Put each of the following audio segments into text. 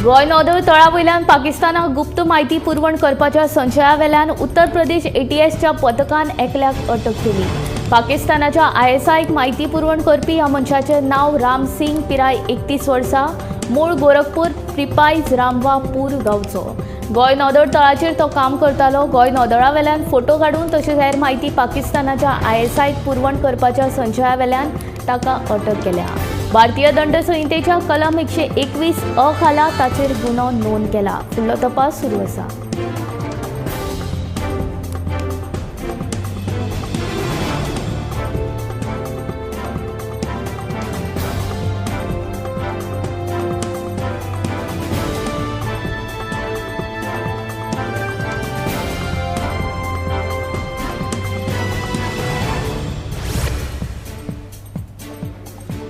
गोंय नौदळ तळा वयल्यान पाकिस्तानाक गुप्त म्हायती पुरवण करपाच्या संशया वेल्यान उत्तर प्रदेश एटीएसच्या पथकान एकल्याक अटक केली. पाकिस्तानाच्या आयएसआयक म्हायती पुरवण करपी ह्या मनशाचें नांव राम सिंग, पिराय 31 वर्सां, मूळ गोरखपूर, प्रिपायज रामवापूर गांवचो. गोंय नौदळ तळाचेर तो काम करतालो. गोंय नौदळा वेल्यान फोटो काडून तशेंच हेर म्हायती पाकिस्तानाच्या आयएसआयक पुरवण करपाच्या संशया वेल्यान ताका अटक केल्या. भारतीय दंड संहितेच्या कलम 121 अ खाला ताचेर गुन्यांव नोंद केला. फुडलो तपास सुरू आसा.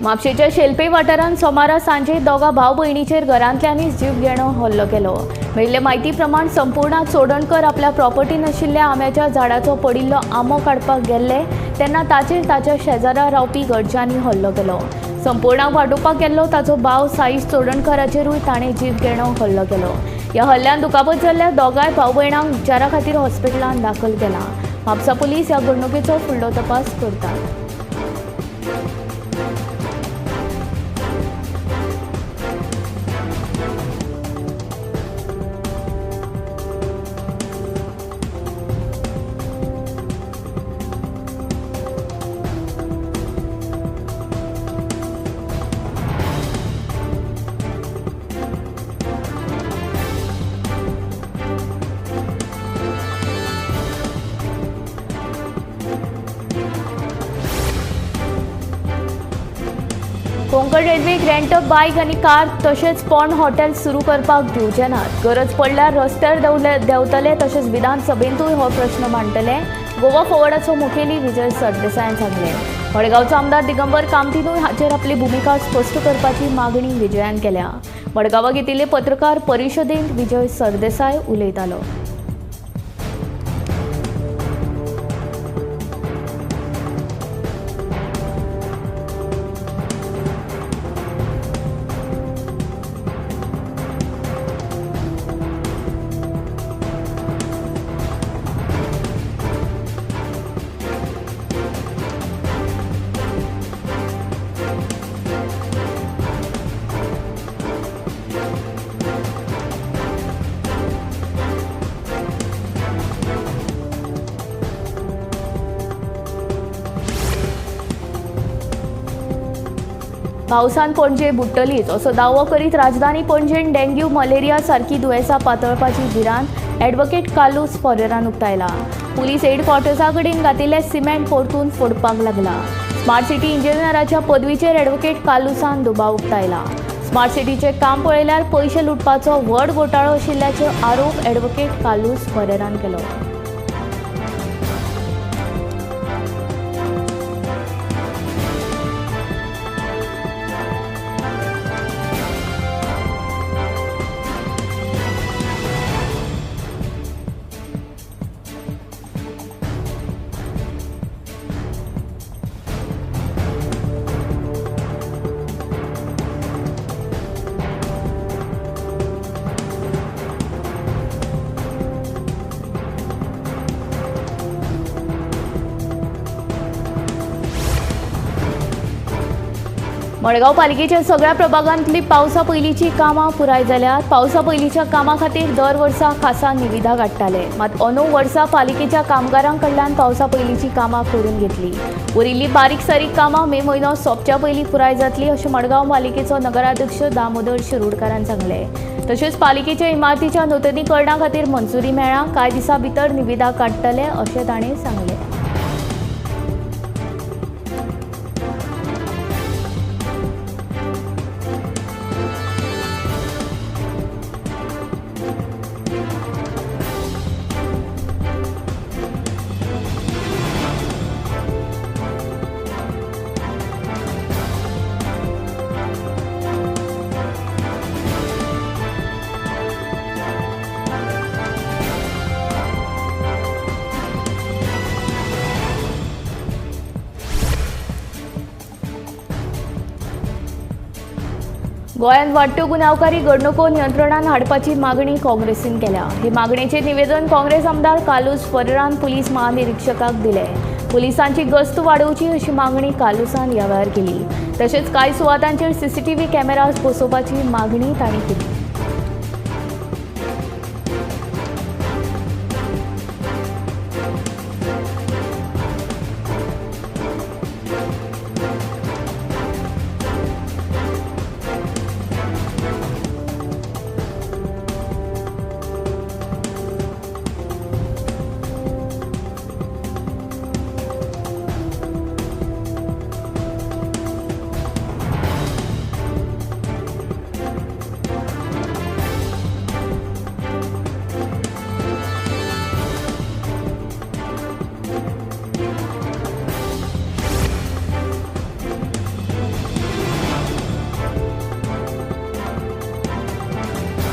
म्हापशेच्या शेलपे वाठारांत सोमारा सांजे दोगा भाव भयणीचेर घरांतल्यानीच जीव घेणो हल्लो केलो. मेळिल्ले म्हायती प्रमाण संपूर्णा चोडणकर आपल्या प्रॉपर्टीन आशिल्ल्या आंब्याच्या झाडाचो पडिल्लो आंबो काडपाक गेल्ले तेन्ना ताचेर ताच्या शेजारा रावपी घरच्यांनी हल्लो केलो. संपूर्णाक वाटोवपाक गेल्लो ताचो भाव साईश चोडणकराचेरूय ताणें जीव घेणो हल्लो केलो. ह्या हल्ल्यान दुखापत जाल्ल्या दोगांय भाव भयणांक उपचारा खातीर हॉस्पिटलांत दाखल केला. म्हापसा पुलीस ह्या घडणुकेचो फुडलो तपास करतात. कोंकण रेल्वेक रेंट बायक आनी कार तशेंच पॉन हॉटेल सुरू करपाक दिवचे नात. गरज पडल्यार रस्त्यार देंवतले तशेंच विधानसभेंतूय हो प्रश्न मांडटले. गोवा फॉवर्डाचो मुखेली विजय सरदेसायान सांगलें. मडगांवचो आमदार दिगंबर कामतीनूय हाचेर आपली भुमिका स्पश्ट करपाची मागणी विजयान केल्या. मडगांवां घेतिल्ले पत्रकार परिशदेंत विजय सरदेसाय उलयतालो. पावसान पणजे बुडटलीच असो दावो करीत राजधानी पणजेन डेंग्यू, मलेरिया सारकी दुयेंसां पातळपाची भिरांत ॲडव्होकेट कार्लूस फरेरान उक्तायला. पुलीस हेड क्वॉर्टर्सा कडेन घातिल्लें सिमेंट परतून फोडपाक लागला. स्मार्ट सिटी इंजिनियराच्या पदवीचेर ॲडव्होकेट कार्लूसान दुबाव उक्तायला. स्मार्ट सिटीचें काम पळयल्यार पयशे लुटपाचो व्हड घोटाळो आशिल्ल्याचो आरोप ॲडव्होकेट कार्लूस फरेरान केलो. मडगांव पालिकेच्या सगळ्या प्रभागांतली पावसा पयलींची कामां पुराय जाल्यात. पावसा पयलींच्या कामां खातीर दर वर्सा खासा निविदा काडटाले. मात अंदू वर्सा पालिकेच्या कामगारां कडल्यान पावसा पयलींची कामां करून घेतली. उरिल्ली बारीक सारीक कामां मे म्हयनो सोंपच्या पयलीं पुराय जातली अशें मडगांव पालिकेचो नगराध्यक्ष दामोदर शिरोडकारान सांगलें. तशेंच पालिकेच्या इमारतीच्या नुतनीकरणा खातीर मंजुरी मेळ्ळा. कांय दिसां भितर निविदा काडटले अशें ताणें सांगलें. गोंयांत वाडट्यो गुन्यांवकारी घडणुको नियंत्रणात हाडपाची मागणी काँग्रेसीन केल्या. हे मागणेचे निवेदन काँग्रेस आमदार कार्लुस फेरेरान पुलीस महानिरीक्षकाक दिले. पुलिसांची गस्त वाडोवची अशी मागणी कार्लुसान ह्या वेळार केली. तशेंच कांय सुवातांचेर सीसीटीव्ही कॅमेराज बसोवपाची मागणी तांणी केली.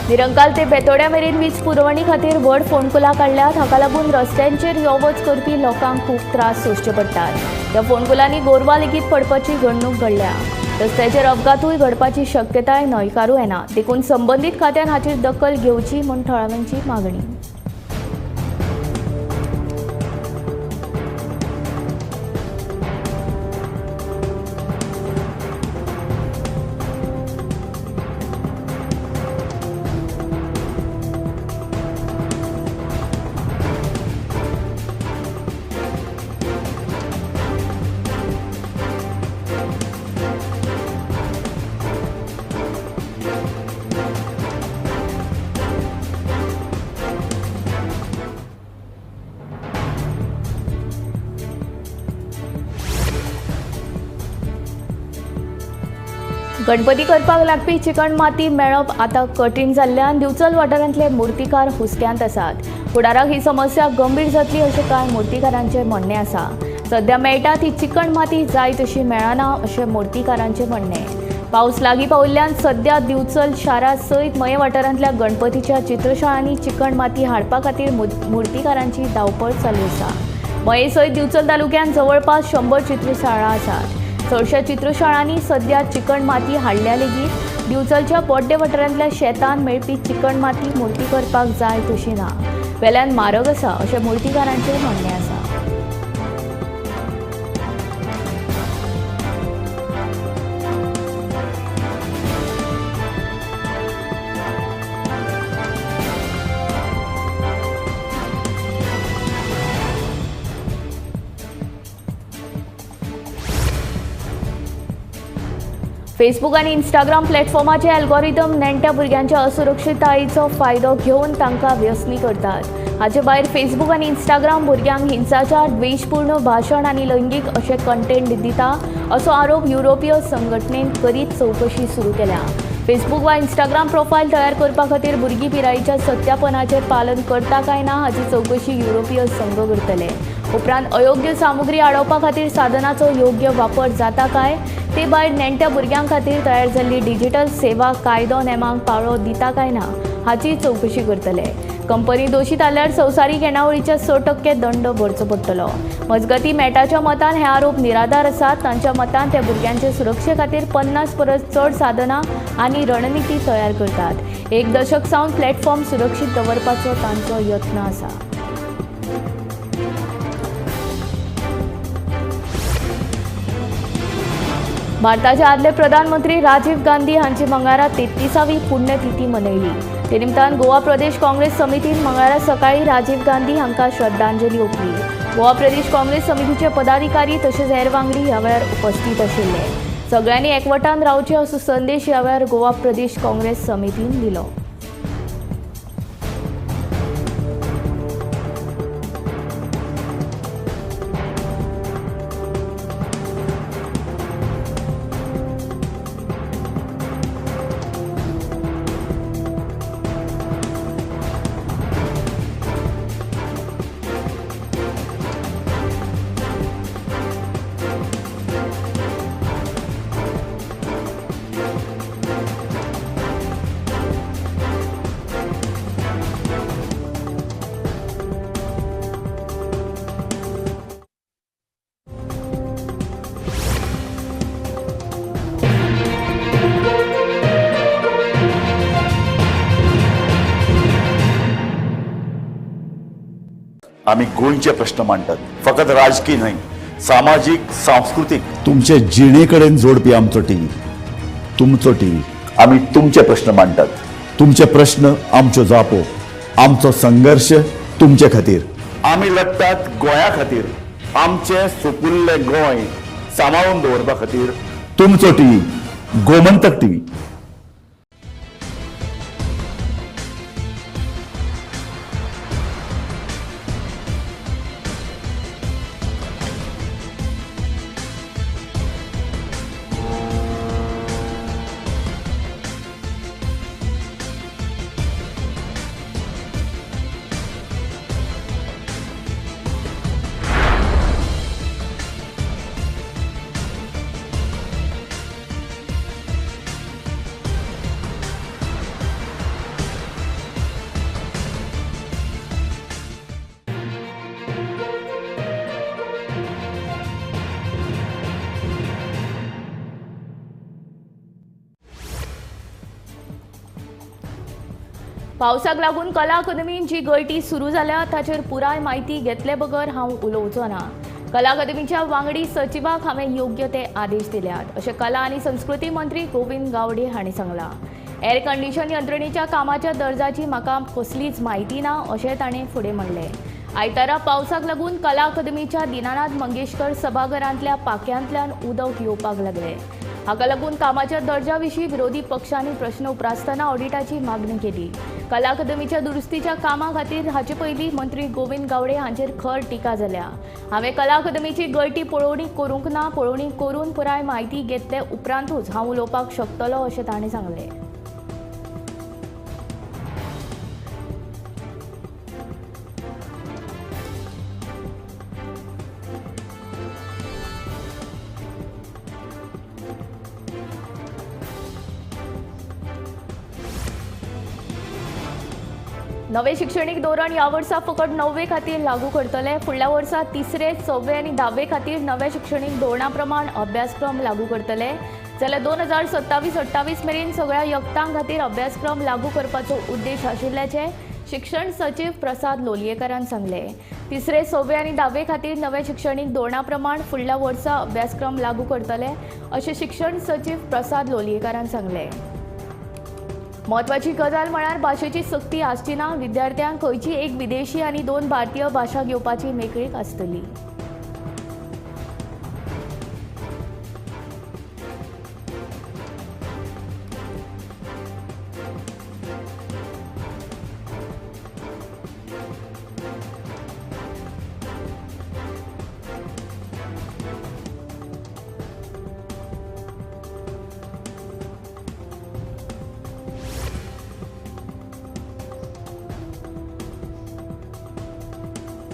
निरंकाल ते बेतोड्या मेरेन वीज पुरवणी खातीर व्हड फोंडकुलां काडल्यात. हाका लागून रस्त्यांचेर यो वच करपी लोकांक खूब त्रास सोंसचे पडटात. ह्या फोंडकुलांनी गोरवां लेगीत पडपाची घडणूक घडल्या. रस्त्याचेर अपघातूय घडपाची शक्यताय न्हयकारूं येना. देखून संबंदीत खात्यान हाचेर दखल घेवची म्हूण थळाव्यांची मागणी. गणपती करपाक लागपी चिकण माती मेळप आतां कठीण जाल्ल्यान दिवचल वाठारांतले मुर्तीकार हुस्क्यांत आसात. फुडाराक ही समस्या गंभीर जातली अशें कांय मुर्तीकारांचें म्हणणें आसा. सद्या मेळटा ती चिकण माती जाय तशी मेळना अशें मुर्तीकारांचें म्हणणें. पावस लागीं पाविल्ल्यान सद्या दिवचल शारा सयत मये वाठारांतल्या गणपतीच्या चित्रशाळांनी चिकण माती हाडपा खातीर मुर्तीकारांची धांवपळ चालू आसा. मये सयत दिवचल तालुक्यांत जवळपास 100 चित्रशाळा आसात. चडश्या चित्रशाळांनी सद्या चिकण माती हाडल्या लेगीत दिवचलच्या बोड्डे वाठारांतल्या शेतान मेळपी चिकण माती मुर्ती करपाक जाय तशी ना, वेल्यान म्हारग आसा अशें मुर्तीकारांचें म्हणणें आसा. फेसबूक आनी इंस्टाग्राम प्लॅटफॉर्माचे अल्गोरिदम नेण्ट्या भुरग्यांच्या असुरक्षिततायेचो फायदो घेवन तांकां व्यसनी करतात. हाचे भायर फेसबूक आनी इंस्टाग्राम भुरग्यांक हिंसाचार, द्वेशपूर्ण भाशण आनी लैंगीक अशे कंटेंट दिता असो आरोप युरोपीय संघटनेन करीत चवकशी सुरू केल्या. फेसबूक वा इंस्टाग्राम प्रोफायल तयार करपा खातीर भुरगीं पिरायेच्या सत्यापनाचें पालन करता काय ना हाची चवकशी युरोपीय संघ करतले. उपरांत अयोग्य सामुग्री आडोवपा खातीर साधनाचो योग्य वापर जाता काय ते भायर नेण्ट्या भुरग्यां खातीर तयार जाल्ली डिजिटल सेवा कायदो नेमांक पाळो दिता काय ना हाची चवकशी करतले. कंपनी दोशी थारल्यार संवसारीक येणावळीच्या 6% दंड भरचो पडटलो. मजगतीं मेटाच्या मतान हे आरोप निराधार आसात. तांच्या मतान ते भुरग्यांचे सुरक्षे खातीर 50 परस चड साधनां आनी रणनिती तयार करतात. एक दशक सावन प्लॅटफॉर्म सुरक्षीत दवरपाचो तांचो यत्न आसा. भारताचे आदले प्रधानमंत्री राजीव गांधी हांची मंगळारा 33वी पुण्यतिथी मनयली. ते निमतान गोवा प्रदेश काँग्रेस समितीन मंगळारा सकाळी राजीव गांधी हांकां श्रद्धांजली ओंपली. गोवा प्रदेश काँग्रेस समितीचे पदाधिकारी तशेंच हेर वांगडी ह्या वेळार उपस्थित आशिल्ले. सगळ्यांनी एकवटान रावचें असो संदेश ह्या वेळार गोवा प्रदेश काँग्रेस समितीन दिलो. आमी गोंयचे प्रश्न मांडटात, फकत राजकीय न्हय, सामाजीक, सांस्कृतीक, तुमचे जिणे कडेन जोडपी आमचो टीव्ही, तुमचो टीव्ही। आमी तुमचे प्रश्न मांडटात, तुमचे प्रश्न आमच्यो जापो, आमचो संघर्ष तुमचे खातीर। आमी लढटात गोंया खातीर, आमचें सुपुल्लें गोंय सांबाळून दवरपा खातीर। तुमचो टीव्ही, गोमंतक टीव्ही। पावसाक लागून कला अकादमीन जी गळटी सुरू जाल्या ताचेर पुराय म्हायती घेतले बगर हांव उलोवचो ना। कला अकादमीच्या वांगडी सचिवाक हांवें योग्य ते आदेश दिल्यात अशें कला आनी संस्कृती मंत्री गोविंद गावडे हांणी सांगलां। एअर कंडिशन यंत्रणेच्या कामाच्या दर्जाची म्हाका कसलीच म्हायती ना अशें ताणें फुडें म्हणलें। आयतारा पावसाक लागून कला अकादमीच्या दीनानाथ मंगेशकर सभाघरांतल्या पाक्यांतल्यान उदक येवपाक लागलें। हाका लागून कामाच्या दर्जा विशीं विरोधी पक्षांनी प्रश्न उप्रासतना ऑडिटाची मागणी केली। कला अकादमीच्या दुरुस्तीच्या कामा खातीर हाचे पयलीं मंत्री गोविंद गावडे हांचेर खर टिका जाल्या। हांवें कला अकादमीची गळटी पळोवणी करूंक ना, पळोवणी करून पुराय म्हायती घेतले उपरांतूच हांव उलोवपाक शकतलो अशें ताणें सांगलें। नवे शिक्षणीक धोरण ह्या वर्सा फकत णववे खातीर लागू करतले। फुडल्या वर्सा तिसरे, सव्वे आनी धावे खातीर नव्या शिक्षणीक धोरणा प्रमाण अभ्यासक्रम लागू करतले। जाल्यार 2027-28 मेरेन सगळ्या यत्तां खातीर अभ्यासक्रम लागू करपाचो उद्देश आशिल्ल्याचें शिक्षण सचीव प्रसाद लोलयेकारान सांगलें। तिसरे, सव्वे आनी धावे खातीर नव्या शिक्षणीक धोरणा प्रमाण फुडल्या वर्सा अभ्यासक्रम लागू करतले अशें शिक्षण सचीव प्रसाद लोलयेकारान सांगलें। म्हत्वाची गजाल म्हळ्यार भाशेची सक्ती आसची ना। विद्यार्थ्यांक खंयची एक विदेशी आनी 2 भारतीय भाशा घेवपाची मेकळीक आसतली।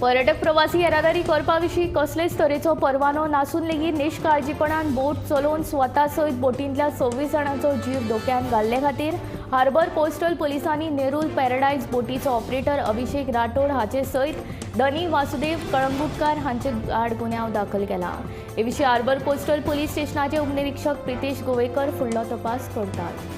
पर्यटक प्रवासी येरादारी करपा विशीं कसलेच तरेचो परवानो नासून लेगीत निश्काळजीपणान बोट चलोवन स्वता सयत बोटींतल्या 26 जाणांचो जीव धोक्यांत घाल्ले खातीर हार्बर कोस्टल पुलिसांनी नेरूल पॅराडायज बोटीचो ऑपरेटर अभिषेक राठोड हाचे सयत धनी वासुदेव कळंगुटकार हांचे आड गुन्यांव दाखल केला। हे विशीं हार्बर कोस्टल पुलीस स्टेशनाचे उपनिरीक्षक प्रितेश गोवेकर फुडलो तपास करतात।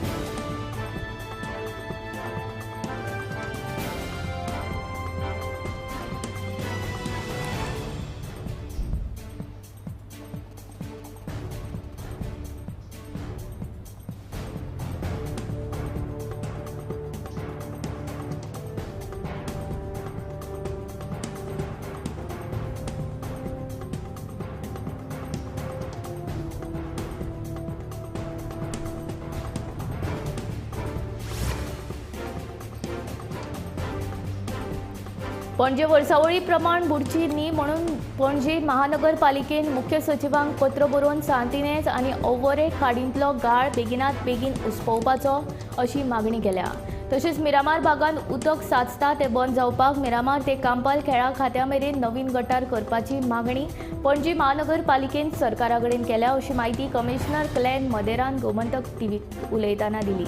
पणजे वर्सावळी प्रमाण बुडची न्ही म्हणून पणजे महानगरपालिकेन मुख्य सचिवांक पत्र बरोवन सांतिनेज आनी ओवरे खाडींतलो गाळ बेगिनात बेगीन उसपोवपाचो अशी मागणी केल्या। तशेंच मिरामार भागांत उदक साचता तें बंद जावपाक मिरामार ते कांपाल खेळा खात्या मेरेन नवीन गटार करपाची मागणी पणजी महानगरपालिकेन सरकारा कडेन केल्या अशी म्हायती कमिशनर क्लॅन मदेरान गोमंतक टीव्हीक उलयतना दिली।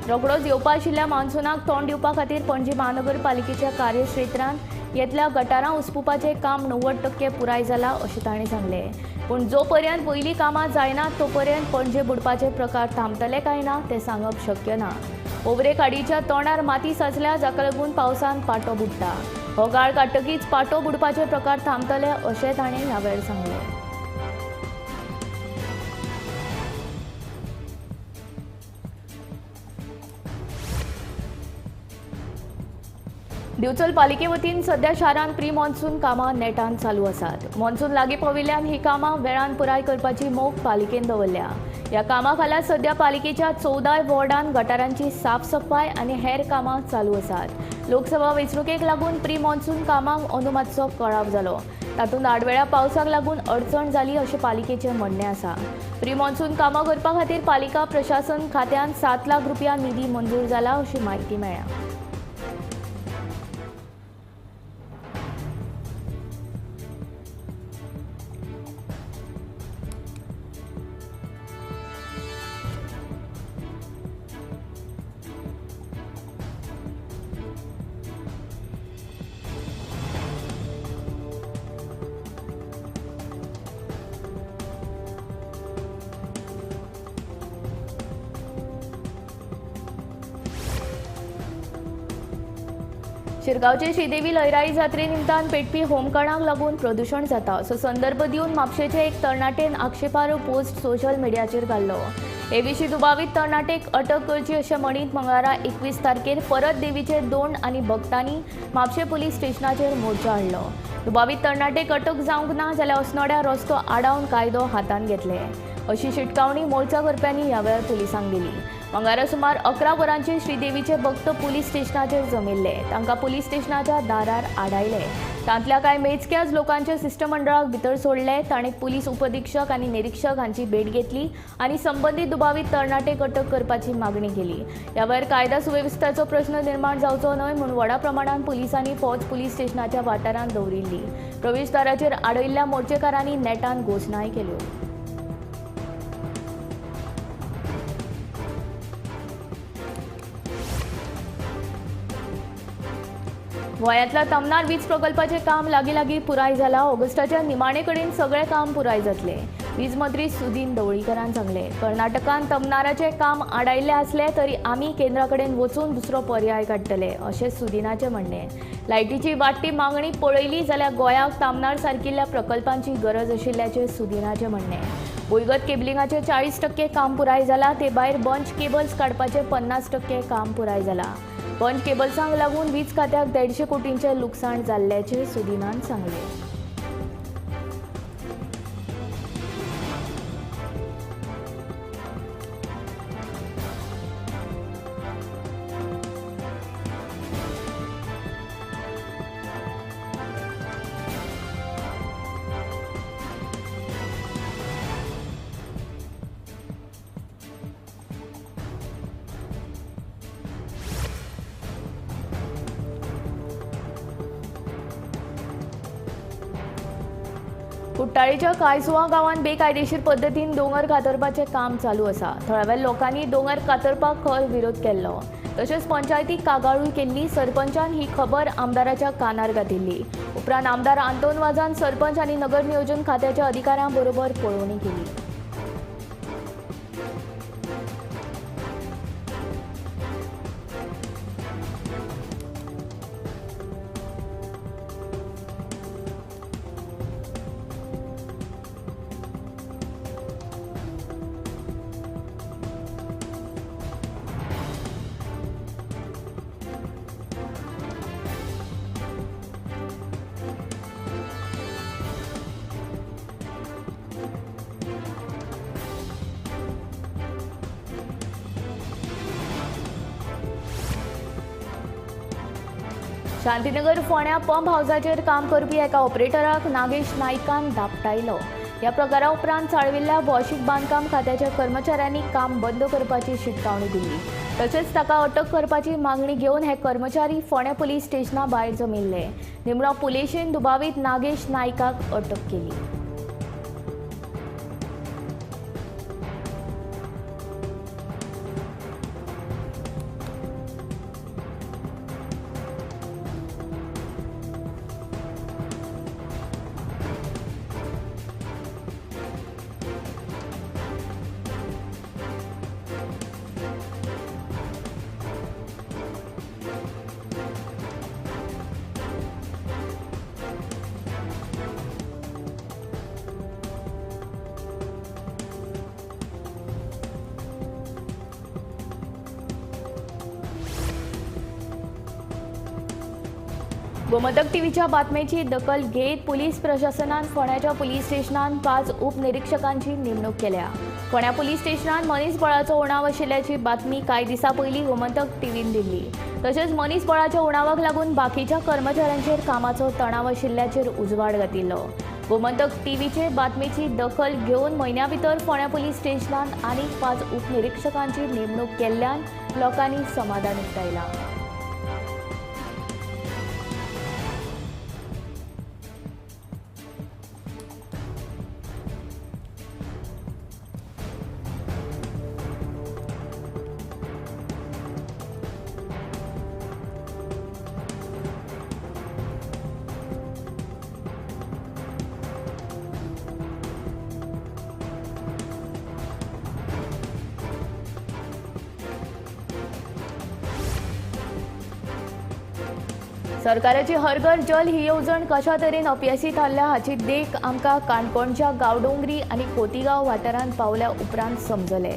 रोखडोच येवपा आशिल्ल्या मान्सूनाक तोंड दिवपा खातीर पणजी महानगरपालिकेच्या कार्यक्षेत्रांत येतल्या गटारां उसपुपाचें काम 90% पुराय जालां अशें ताणें सांगलें। पूण जो पर्यंत पयलीं कामां जायना तो पर्यंत पणजे बुडपाचे प्रकार थांबतले काय ना तें सांगप शक्य ना। ओवरे खाडीच्या तोंडार माती साचल्या जाका लागून पावसान पाटो बुडटा। हो गाळ काडटकीच पाटो बुडपाचे प्रकार थांबतले अशें ताणें ह्या वेळार सांगलें। दिवचल पालिके वतीन सध्या शारांत प्री मॉन्सून कामां नेटान चालू आसात। मॉन्सून लागीं पाविल्ल्यान ही कामां वेळान पुराय करपाची मोख पालिकेन दवरल्या। ह्या कामा खाला सध्या पालिकेच्या 14 वॉर्डांत गटारांची साफसफाय आनी हेर कामां चालू आसात। लोकसभा वेंचणुकेक लागून प्री मॉन्सून कामांक अंदू मातसो कळाव जालो, तातूंत आडवेळ्या पावसाक लागून अडचण जाली अशें पालिकेचें म्हणणें आसा। प्री मॉन्सून कामां करपा खातीर पालिका प्रशासन खात्यान 7 लाख रुपया निधी मंजूर जाला अशी म्हायती मेळ्ळ्या। शिरगांवचे श्रीदेवी लयराई जात्रे निमतान पेटपी होमकणाक लागून प्रदूषण जाता असो संदर्भ दिवन म्हापशेचे एक तरणाटेन आक्षेपार्ह पोस्ट सोशल मिडियाचेर घाल्लो। हे विशीं दुबावीत तरणाटेक अटक करची अशें म्हणीत मंगळारा 21 तारखेर परत देवीचे दोन आनी भक्तांनी म्हापशें पुलीस स्टेशनाचेर मोर्चा हाडलो। दुबावीत तरणाटेक अटक जावंक ना जाल्यार अस्नोड्या रस्तो आडावन कायदो हातांत घेतले अशी शिटकावणी मोर्चा करप्यांनी ह्या वेळार पुलिसांक दिली। मंगळारा सुमार 11 वरांचेर श्रीदेवीचे भक्त पुलीस स्टेशनाचेर जमिल्ले। तांकां पुलीस स्टेशनाच्या दारार आडायले। तांतल्या कांय मेजक्याच लोकांचे शिश्टमंडळाक भितर सोडले। ताणें पुलीस उपअधिक्षक आनी निरीक्षक हांची भेट घेतली आनी संबंदीत दुबावीत तरणाटेक अटक करपाची मागणी केली। ह्या वेळार कायदा सुवेवस्थेचो प्रश्न निर्माण जावचो न्हय म्हूण व्हडा प्रमाणान पुलिसांनी फौज पुलीस स्टेशनाच्या वाठारांत दवरिल्ली। प्रवेशदाराचेर आडयल्ल्या मोर्चेकारांनी नेटान घोशणाय केल्यो। गोंयांतल्या तमनार वीज प्रकल्पाचें काम लागीं लागीं पुराय जालां। ऑगस्टाच्या निमाणे कडेन सगळें काम पुराय जातलें, वीज मंत्री सुदीन ढवळीकरान सांगलें। कर्नाटकान तमनाराचें काम आडायल्लें आसलें तरी आमी केंद्रा कडेन वचून दुसरो पर्याय काडटले अशें सुदीनाचें म्हणणें। लायटीची वाडटी मागणी पळयली जाल्यार गोंयाक तामनार सारकिल्ल्या प्रकल्पांची गरज आशिल्ल्याचें सुदीनाचें म्हणणें। भुंयगत केबलिंगाचें 40% काम पुराय जालां, ते भायर बंच केबल्स काडपाचें 50% काम पुराय जालां। बंच केबल्सांक लागून वीज खात्याक 150 कोटींचें लुकसाण जाल्ल्याचें सुदीनान सांगलें। कुट्टाळेच्या कायसुआ गांवांत बेकायदेशीर पद्दतीन दोंगर कातरपाचें काम चालू आसा। थळाव्या लोकांनी दोंगर कातरपाक खर विरोध केल्लो, तशेंच पंचायतीक कागाळूय केल्ली। सरपंचान ही खबर आमदाराच्या कानार घातिल्ली। उपरांत आमदार आंतोन वाजान सरपंच आनी नगर नियोजन खात्याच्या अधिकाऱ्यां बरोबर पळोवणी केली। शांतीनगर फोंड्या पंप हावसाचेर काम करपी एका ऑपरेटराक नागेश नायकान धापटायलो। ह्या प्रकारा उपरांत चाळविल्ल्या भौशीक बांदकाम खात्याच्या कर्मचाऱ्यांनी काम बंद करपाची शिटकावणी दिली। तशेंच ताका अटक करपाची मागणी घेवन हे कर्मचारी फोंड्या पुलीस स्टेशना भायर जमिल्ले। निमणो पुलिशेन दुबावीत नागेश नायकाक अटक केली। गोमंतक टीव्हीच्या बातमेची दखल घेत पुलीस प्रशासनान फोंड्याच्या पुलीस स्टेशनान 5 उपनिरीक्षकांची नेमणूक केल्या। फोंड्या पुलीस स्टेशनान मनीसबळाचो उणाव आशिल्ल्याची बातमी कांय दिसां पयलीं गोमंतक टीव्हीन दिल्ली। तशेंच मनीसबळाच्या उणावाक लागून बाकीच्या कर्मचाऱ्यांचेर कामाचो तणाव आशिल्ल्याचेर उजवाड घातिल्लो। गोमंतक टीव्हीचे बातमेची दखल घेवन म्हयन्या भितर फोंड्या पुलीस स्टेशनान आनीक 5 उपनिरीक्षकांची नेमणूक केल्ल्यान लोकांनी समाधान उक्तायलां। सरकाराची हर घर जल ही येवजण कशा तरेन अपेशी थारल्या हाची देख आमकां काणकोणच्या गांवडोंगरी आनी खोतीगांव वाठारांत पावल्या उपरांत समजले।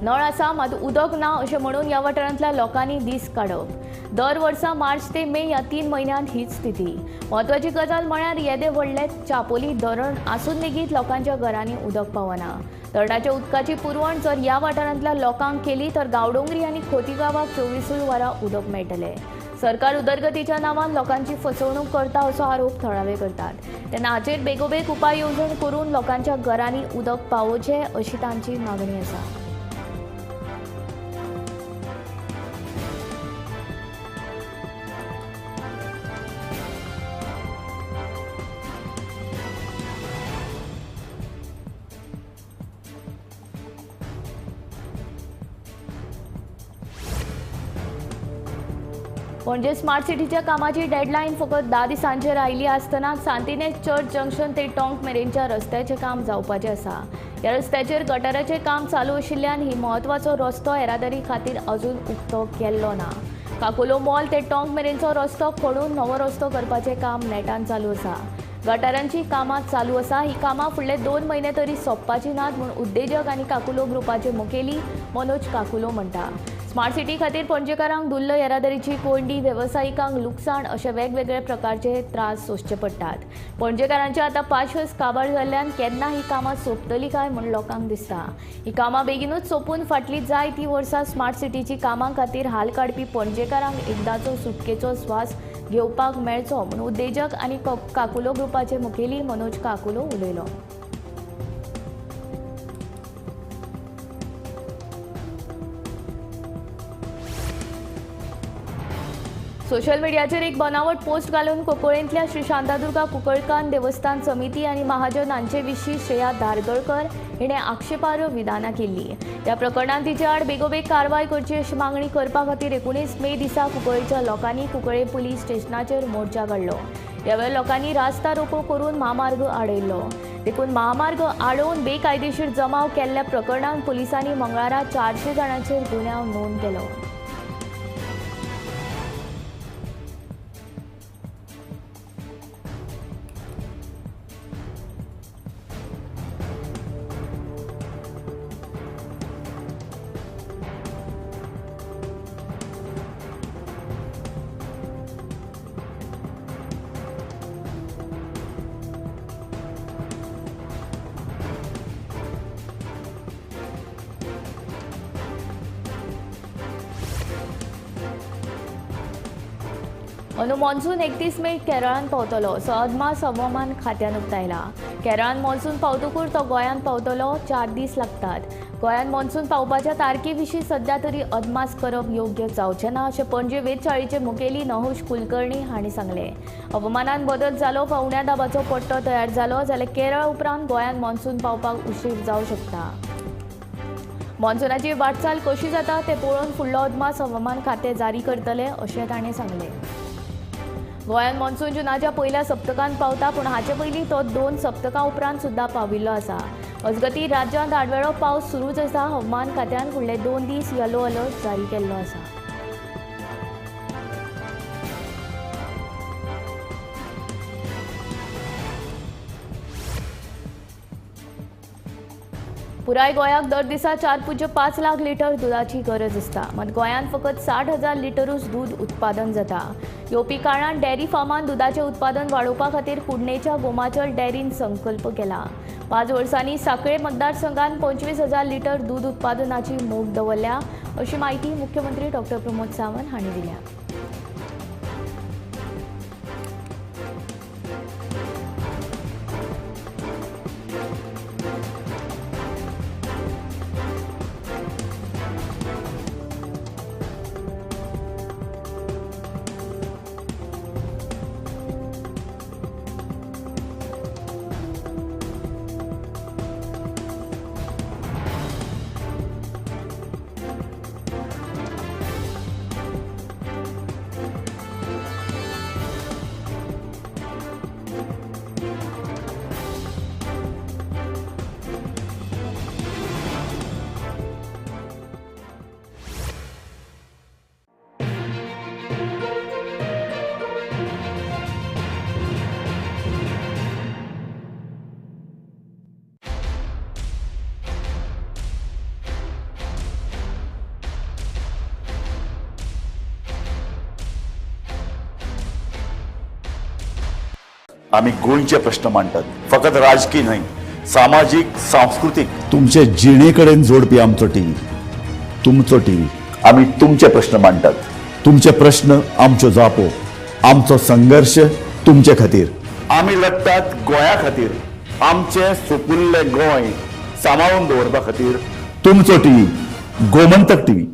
नळ आसा मात उदक ना अशें म्हणून ह्या वाठारांतल्या लोकांनी दीस काडप। दर वर्सा मार्च ते मे ह्या 3 म्हयन्यांत हीच स्थिती। म्हत्वाची गजाल म्हळ्यार येदे व्हडलें चापोली धरण आसून लेगीत लोकांच्या घरांनी उदक पावना। धरणाच्या उदकाची पुरवण जर ह्या वाठारांतल्या लोकांक केली तर गांवडोंगरी आनी खोतीगांवाक 24 वरां उदक मेळटलें। सरकार उदरगतीच्या नावान लोकांची फसवणूक करता असो आरोप थळावे करतात। तेन्ना हाचेर बेगोबेग उपाय येवजण करून लोकांच्या घरांनी उदक पावोवचें अशी तांची मागणी आसा। पणजे स्मार्ट सिटीच्या कामाची डेडलायन फकत 10 दिसांचेर आयली आसतना सांतिनेज चर्च जंक्शन ते टोंक मेरेनच्या रस्त्याचें काम जावपाचें आसा। ह्या रस्त्याचेर गटाराचें काम चालू आशिल्ल्यान ही म्हत्वाचो रस्तो येरादारी खातीर अजून उक्तो केल्लो ना। काकुलो मॉल ते टोंक मेरेनचो रस्तो खोडून नवो रस्तो करपाचें काम नेटान चालू आसा। गटारांची कामां चालू आसा। ही कामां फुडले 2 म्हयने तरी सोंपपाची नात म्हूण उद्देजक आनी काकुलो ग्रुपाचे मुखेली मनोज काकुलो म्हणटा। स्मार्ट सिटी खातीर पणजेकारांक धुल्ल, येरादारीची कोंयडी, वेवसायिकांक लुकसाण अशे वेगवेगळे प्रकारचे त्रास सोंसचे पडटात। पणजेकारांचे आतां पाशस काबार जाल्ल्यान केन्ना ही कामां सोंपतली काय म्हूण लोकांक दिसता। ही कामां बेगीनूच सोंपून फाटलीं जाय ती वर्सां स्मार्ट सिटीची कामां खातीर हाल काडपी पणजेकारांक एकदांचो सुटकेचो स्वास घेवपाक मेळचो म्हूण उद्देजक आनी काकुलो ग्रुपाचे मुखेली मनोज काकुलो उलयलो। सोशल मिडियाचेर एक बनावट पोस्ट घालून कुंकळेंतल्या श्री शांतादुर्गा कुंकळकान देवस्थान समिती आनी महाजन हांचे विशीं श्रेया धारगळकर हिणें आक्षेपार्ह विधानां केल्ली। ह्या प्रकरणांत तिचे आड बेगोबेग कारवाय करची अशी मागणी करपा खातीर 19 मे दिसा कुंकळेच्या लोकांनी कुंकळे पुलीस स्टेशनाचेर मोर्चा काडलो। ह्या वेळार लोकांनी रास्ता रोको करून म्हामार्ग आडयल्लो। देखून म्हामार्ग आडोवन बेकायदेशीर जमाव केल्ल्या प्रकरणांत पुलिसांनी मंगळारा 400 जाणांचेर गुन्यांव नोंद केलो। अंदू मॉन्सून 31 मे केरळांत पावतलो असो अदमास हवामान खात्यान उक्तायला। केरळांत मॉन्सून पावतकूच तो गोंयांत पावतलो 4 दीस लागतात। गोंयांत मॉन्सून पावपाच्या तारखे विशीं सध्या तरी अदमास करप योग्य जावचें ना अशें पणजे वेधशाळेचे मुखेली नहुष कुलकर्णी हांणी सांगलें। हवामानांत बदल जालो वा उण्या दाबाचो पट्टो तयार जालो जाल्यार केरळ उपरांत गोंयांत मॉन्सून पावपाक उशीर जावं शकता। मॉन्सूनाची वाटचाल कशी जाता तें पळोवन फुडलो अदमास हवामान खातें जारी करतलें अशें ताणें सांगलें। गोंयांत मॉन्सून जुनाच्या पयल्या सप्तकांत पावता, पूण हाचे पयलीं तो 2 सप्तकां उपरांत सुद्दां पाविल्लो आसा। मजगतीं राज्यांत आडवेळो पावस सुरूच आसा। हवामान खात्यान फुडले 2 दीस येलो अलर्ट जारी केल्लो आसा। पुराय गोंयाक दर दिसा 4.5 लाख लिटर दुदाची गरज आसता. मात गोंयांत फकत 60,000 लिटरूच दूद उत्पादन जाता. येवपी काळांत डेअरी फार्मान दुदाचें उत्पादन वाडोवपा खातीर कुडणेच्या गोमाचल डेअरीन संकल्प केला. 5 वर्सांनी सांखळे मतदारसंघात 25,000 लिटर दूद उत्पादनाची मोख दवरल्या अशी माहिती मुख्यमंत्री डॉ प्रमोद सावंत हांणी दिल्या. आमी गोंयचे प्रश्न मांडटात, फकत राजकी न्हय, सामाजीक, सांस्कृतीक, तुमचे जिणे कडेन जोडपी आमचो टीव्ही, तुमचो टीव्ही. आमी तुमचे प्रश्न मांडटात, तुमचे प्रश्न आमच्यो जापो, आमचो संघर्श तुमचे खातीर. आमी लढटात गोंया खातीर, आमचें सुपुल्लें गोंय सांबाळून दवरपा खातीर. तुमचो टीव्ही, गोमंतक टीव्ही.